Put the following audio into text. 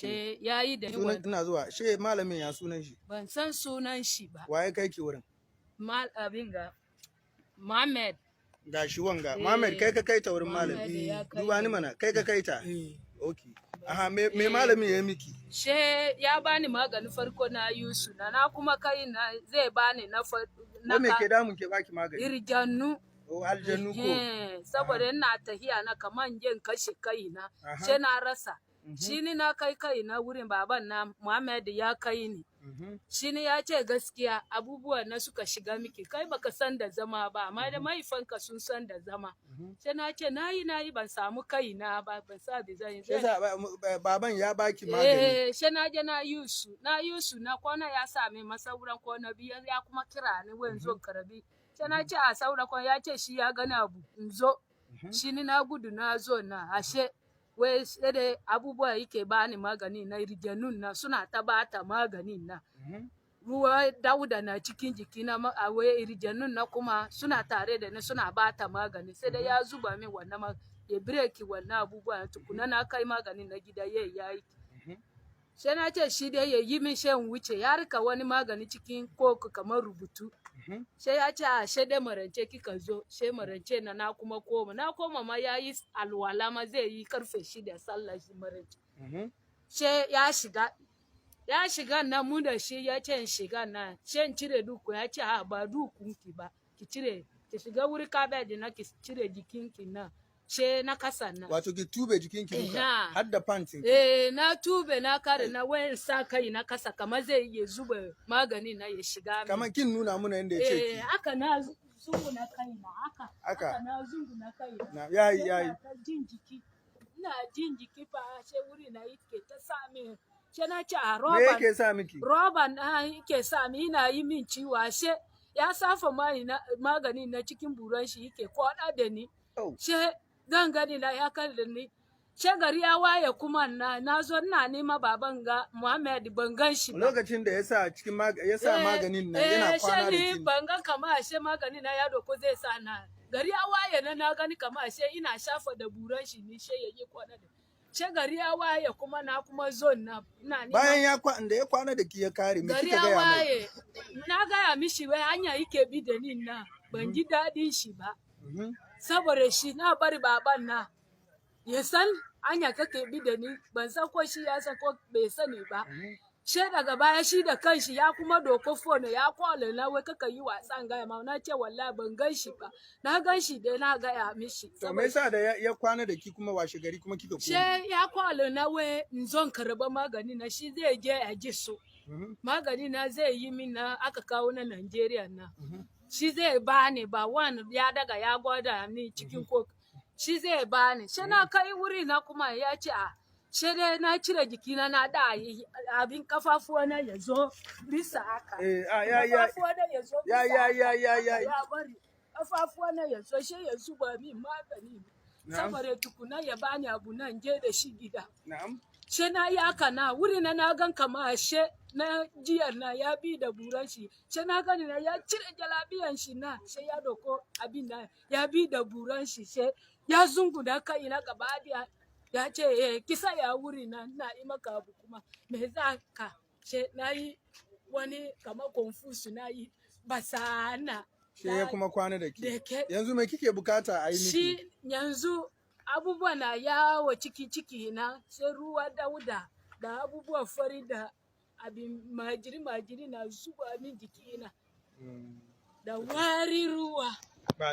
She ya yi da ni. Sunan, ina zuwa, she malamin ya sunan shi? Ban san sunan shi ba. Waye kai ki wurin? Mal abin ga Muhammad. Ga shi wanga. Eh. Muhammad, kai ka kai ta wurin malam? Muhammad ya kai Duba ni ni. mana, kai ka kai ta? Eh. Okay, aha, me malamin ya miki? She ya bani magani farko na yusu na kuma kai na zai bani na na Ko me ke damun ke baki magani? Irjannu. O, aljannu ko? Eh, saboda ina tahiya na kaman jin kashe kaina. She na rasa. Shi ni na kai kai na wurin baban na Muhammad ya kai ni. Shi ne ya ce gaskiya abubuwan na suka shiga miki, kai baka san da zama ba, amma da mahaifanka sun san da zama. Sai na ce nayi nayi ban samu kaina ba, ban sa da zan yi. Shi yasa baban ya baki magani? Eh, sai na je na yi su, na yi su na kwana ya sa min masauran kwana biyu, ya kuma kira ni wai in zo in karbi. Sai na ce a saura kwana, ya ce shi ya gani abu in zo. Shi ni na gudu na zo na ashe wai sai dai abubuwa yake bani magani na rijanun na suna ta bata maganin na. Ruwa dauda na cikin jikina, a wai rijanun na kuma suna tare da ni suna bata magani. Sai dai ya zuba min wannan ya break wannan abubuwa tukuna na kai maganin na gida yayi yayi. Sai na ce shi dai ya yi min shan wuce, ya rika wani magani cikin koko kamar rubutu. Sai ya ce a sai dai marance kika zo, sai marance na na kuma koma. Na koma ma ya yi alwala ma zai yi karfe 6 sallah shi marance. Sai ya shiga, ya shiga na mu da shi ya ce in shiga na sai in cire duku, ya ce a ba dukunki ba, ki cire, ki shiga wuri kabeji na ki cire jikinki na she na kasa na. Wato ki tube jikinki duka? Eha. Har da pantin ki? Eh, na tube na kare na wayan sa kai na kasa kamar zai iya zuba magani na ya shiga min. Kamar kin nuna muna yadda ya ce Eh, ki. Haka na zungu na kai na haka. Haka. Haka na zungu na kai na. Na yayi yayi. Ina ta jin jiki. Ina jin jiki fa, sai wuri na yake ta sa min. Sai na ce a Me roba. yake sa miki? Roba na yake sa min, ina yi min ciwo, ashe ya safa mani na magani na cikin buran shi yake kwada da ni. Oh. She zan gani na ya kan da ni. She gari ya waye kuma na zo ina nema baban ga Muhammad, ban gan shi ba. Lokacin da ya sa cikin ya sa maganin nan yana kwana da She ni ki. ban ga kama ashe magani na ya doko zai sa na. Gari ya waye na na gani kama ashe ina shafa da buran shi ni she yayi kwana da. She gari ya waye kuma na kuma zo na ina nema. Bayan ya da ya kwana da ki ya kare, me Gari kika ya gaya mai? waye na gaya mishi wai hanya yake bi da ni na ban ji daɗin shi ba. Saboda shi na bari baban na ya san hanya kake bi da ni, ban san ko shi ya san ko bai sani ba. She daga baya shi da kanshi ya kuma doko phone ya call na wai kaka yi wasan gaya ma, na ce wallahi ban gan shi ba, na gan shi dai na gaya mishi. To me yasa da ya kwana da ki kuma washe gari kuma kika She koma? ya call na wai in zo in karba magani na, shi zai je a ji so. Magani na zai yi min na aka kawo na Nigeria na. Shi zai bani ba wani ya daga ya gwada ni cikin kok. Shi zai bani. Shi na kai wuri na kuma ya ce a shi dai na cire jikina na da abin kafafuwa na ya zo bisa haka. Eh, a ya ya Kafafuwa na ya zo ya bisa ya haka. ya ya ya. Ya bari kafafuwa na ya zo shi ya zuba min magani. Saboda tukuna ya bani abu nan je da shi gida. She na yi haka na wuri na na gan kama ashe na jiyar na ya bi da buran shi, she na gani na ya cire jalabiyan shi na, she ya doko abin na ya bi da buran shi, she ya zunguda kai na gaba daya, ya ce eh kisa ya wuri na na yi maka abu kuma me za ka, she na yi wani kama confuse na yi basana. She ya kuma kwana da Da ke. ke. Yanzu me kike bukata a yi miki? Shi yanzu abubuwa na yawo ciki ciki na, sai ruwa dauda da abubuwa fari da abin majiri majiri na zuba min jikina da wari ruwa. Ba.